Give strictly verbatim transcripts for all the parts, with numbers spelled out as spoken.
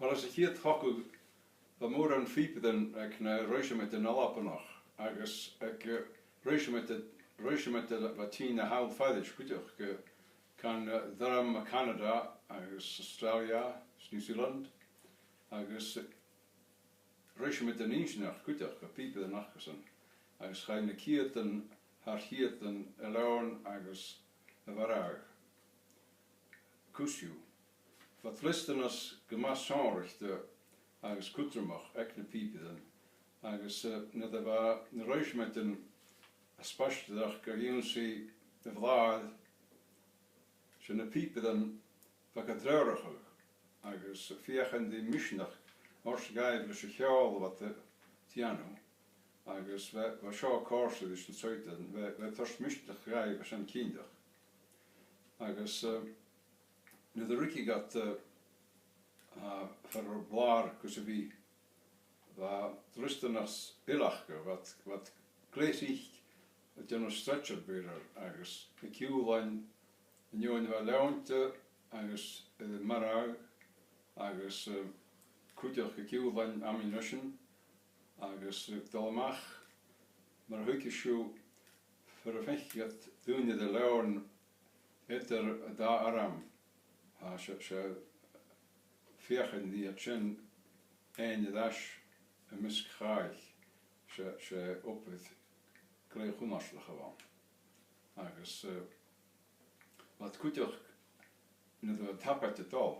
Uill, anns a' chiad chogadh, bha mòran phìobairean aig na rèisimeidean Albannach, agus aig, eh, rèisimeidean, rèisimeidean a bha a' tighinn à Hal Parish cuideachd, eh, can, eh, Durham, Canada, agus Australia, is New Zealand, agus, eh, rèisimeidean Innseanach cuideachd, bha pìobairean acasan, agus chaidh na ceudan thar ceudan a' Leòin agus a' Bharraigh. Cùis dhiubh. Bha dleastanas gu math sònraichte agus cudromach aig na pìobairean, agus, eh, nuair a bha na rèisimeidean a' spaideadh gu ionnsaigh a' bhlàir, 's e na pìobairean bha ga treòrachadh, agus feuchainn ri misneachd a thoirt dhaibh leis a' cheòl a bha iad a' dèanamh, agus bha, bha seo a' còrdadh ris na Saighdearan, bha, bha e a' toirt misneachd dhaibh às an cinnteach. Agus, eh, nuair a ruigeadh iad, eh, a, far am blàr gus a bhith, bha dleastanas eile aca, bha iad, bha iad glè thric a' dèanamh stretcher bearer agus a' ciùlain an fheadhainn a bha leònte agus, eh, marbh agus, eh, cuideachd a' ciùlain ammunition agus, eh, dol a-mach, mar a thuigeas sibh, far am faiceadh iad daoine de Leòdhas eadar an dà arm, tha, 's e, 's e feuchainn ri iad sin fhaighinn air ais am measg chàich, 's e, 's e obair glè chunnartach a bh' ann. Agus, eh, bha iad cuideachd, nuair a bha iad tapaidh a' dol,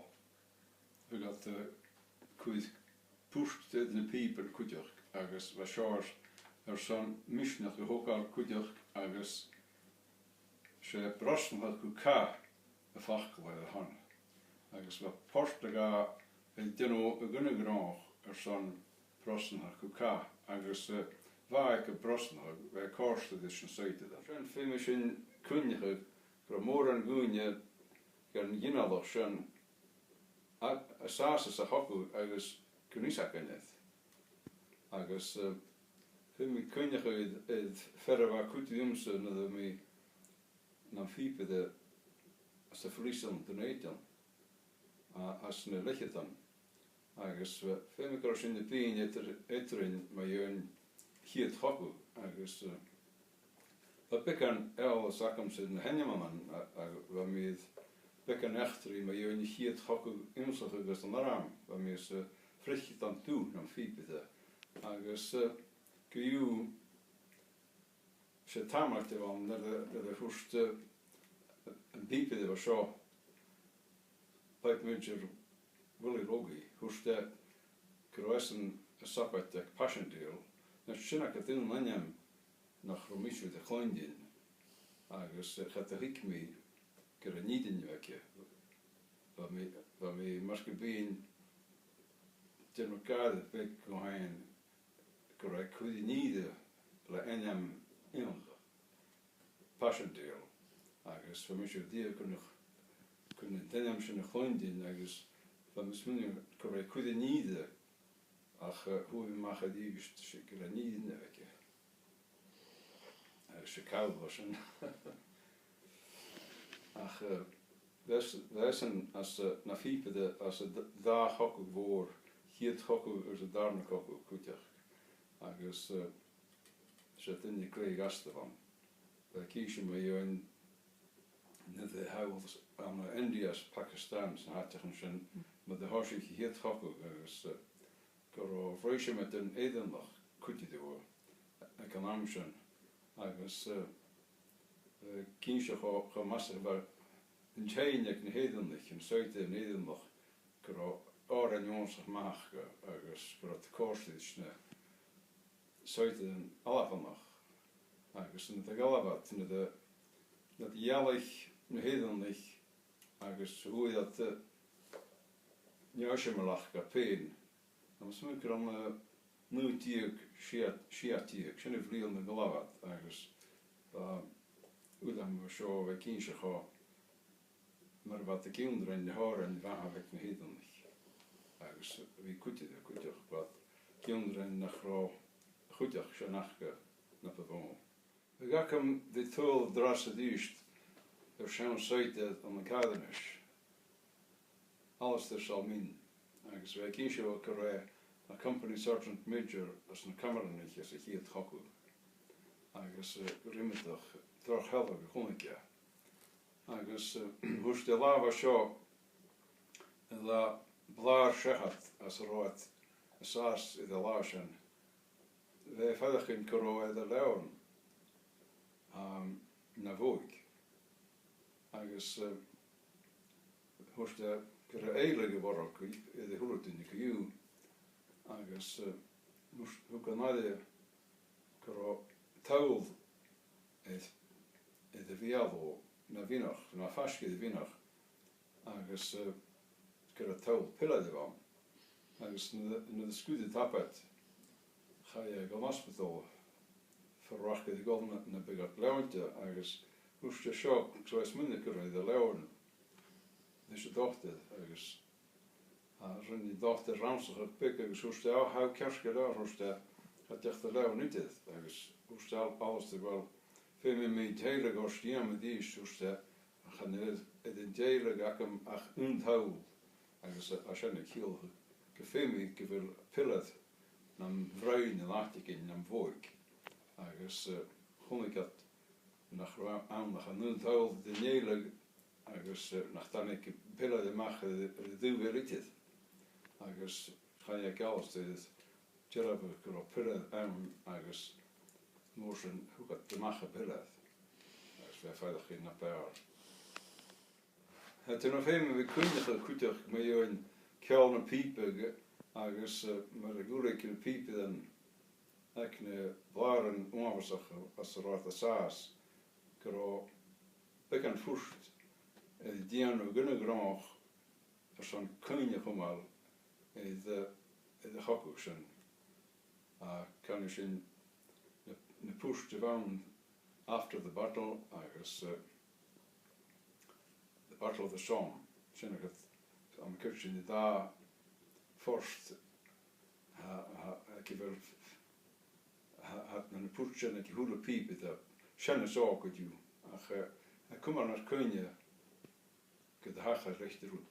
bhiodh iad, eh, a' cur port eadar na pìobair cuideachd, agus bha seo air, airson misneachd a thogail cuideachd, agus 's e brosnachadh gu cath am facal a th' ann. Agus bha port a' gabhail a' dèanamh a dh'aona ghnothach airson brosnachadh gu cath, agus, eh, bha e gu brosnachadh, bha e a' còrdadh ris na Saighdearan. Sin, feumaidh sinn cuimhneachadh gu robh mòran dhaoine dhen ghinealach sin a, a' sàs anns a' chogadh agus gun fhios againn air. Agus, eh, feumaidh mi cuimhneachadh air, air fear a bha a' cur riumsa nuair a bha mi nam phìobaire anns a' phrìosan Dhùn Èideann, a, anns na leth-cheud bliadhna. Agus, eh, feumaidh gu robh sinn a' bruidhinn eadar, eadarainn mu dheidhinn a' chiad chogaidh, agus, eh, bha beagan eòlas agamsa air na h-ainmean, a, a, bha mi air beagan eachdraidh mu dheidhinn a' chiad chogaidh ionnsachadh anns an arm, bha mi anns a' phrìosan Dhùn Èideann nam phìobaire. Agus, eh, co-dhiù, 's e tàmailtean a bh' ann nuair a, nuair a thuirt, eh, am pìobaire a bha seo, Pipe Major Willie Logie, thuirt e gu robh esan a' sabaid aig Passchendaele, no sin agad aon ainm nach robh mise air a chluinntinn, agus, eh, cha do thuig mi gur e nighean a bh' aige. Bha mi, bha mi mar gum bithinn a' dèanamh gàire beag dhomh fhèin gun robh e a' cur an ìre le ainm Fhionnlagh, Passchendaele, agus bha mise dìreach gun, gun an t-ainm sin a chluinntinn, agus bha mi a' smaoineachadh gun robh e a' cur an ìre, ach, eh, fhuair mi a-mach a-rithist 's e gur e nighean a bh' aige. Agus 's e càil a bha sin. Ach, eh, bha esan, bha esan anns a', na phìobaire anns an d-, dà chogadh mhòr, a' chiad chogadh agus an dàrna cogadh cuideachd. Agus, eh, 's e duine glè ghasta a bh' ann. Bha e ag innse mu dheidhinn nuair a thadhail e ann an India is Pakistan 's na h-àiteachan sin, mar a thòisich a' chiad chogadh agus, eh, gun robh rèisimeidean Èireannach cuide riutha aig an àm sin, agus, eh, eh, ag innse cho, cho measail a bha an teinn aig na h-Èireannaich, an saighdearan Èireannach, gun robh òrain uabhasach math aca agus gun robh iad a' còrdadh ris na saighdearan Albannach, agus nuair a dh'fhalbh iad, nuair a, nuair a dhealaich na h-Èireannaich agus fhuair iad, eh, an t-Sòisealachd dhaibh fhèin, tha mi a' smaoineachadh gur ann an naoi deug sia, sia deug, sin a' bhliadhna a dh'fhalbh iad, agus bha, uill, tha mi seo a bhith ag innse cho mar a bha iad ag ionndrainn na h-òrain mhath a bh' aig na h-Èireannaich, agus a bhith cuide riutha cuideachd, bha iad ag ionndrainn nach robh a' chuideachd sin aca na bu mhotha. Bhiodh agam ri tadhal an-dràsta a-rithist air seann saighdear ann an Càirinis, Alasdair Salmyn, Agus bha e ag innse dhomh gun robh e na Company Sergeant Major anns na Camshronaich anns a' chiad chogadh. Agus, eh, gu h-iomadach droch shealladh a chunnaic e. Agus, eh, thuirt e an latha seo, an latha blàth seachad às an robh iad an sàs air an latha sin, bha e a' faireachdainn gun robh e air a leann, um, na bhodhaig. Agus, eh, thuirt e gun robh èileadh a' bhorrachd air a h-uile duine co-dhiù. Agus, eh, thuirt, thug e an aire gun robh toll air, air a bheulaibh na mhionach, no faisg air a' mhionach, agus, eh, gun robh toll peilear ann. Agus nuair, nuair a sguir iad tapaid, chaidh e gu an ospadal far an robh iad a' dol na, nam biodh iad leantainn, agus thuirt e seo, 's e a' smaoineachadh gun robh iad a' leantainn leis an dotair, agus a, rinn an dotair rannsachadh beag agus thuirt e, "O, tha thu ceart gu leòr," thuirt e, "tha thu a' dol a leantainn idir." Agus thuirt Al-, Alasdair, "Uill, feumaidh mi an t-èileadh ort dhìom a-rithist," thuirt e, "ach chan eil air an t-èileadh agam ach aon toll." Agus a, a sin a' ciallachadh gum feumaidh gu bheil peilear nam bhroinn an àiteigin, nam bhodhaig. Agus, eh, chunnaic iad nach robh ann ach an aon toll den èileadh agus, eh, nach tàinig peilear a-mach air, air an taobh eile idir. Agus chaidh e gu Alasdair dearbhadh gun robh peilear ann agus an uair sin thug iad a-mach am peilear. Agus bha e a' faireachdainn na b' fheàrr. Tha e na fheum a bhith cuimhneachadh cuideachd mu dheidhinn ceòl na pìoba agus, eh, mar a dh'fhuiling na pìoba aig na blàran uabhasach às an robh iad an sàs, gun robh beagan phort air a dhèanamh gun a' ghnothach airson cuimhne a chumail air, eh, air a' chogadh sin. A, canaidh sinn na, na puirt a bh' ann after the battle agus, eh, the Battle of the Somme. Sin agad, am cuir sinn an dà phort, tha, tha, aig a bheil, tha, tha na, na puirt sin aig a h-uile pìob, tha sin as òige an-diugh. Ach, eh, a' cumail nar cuimhne gun do thachair leithid de rud.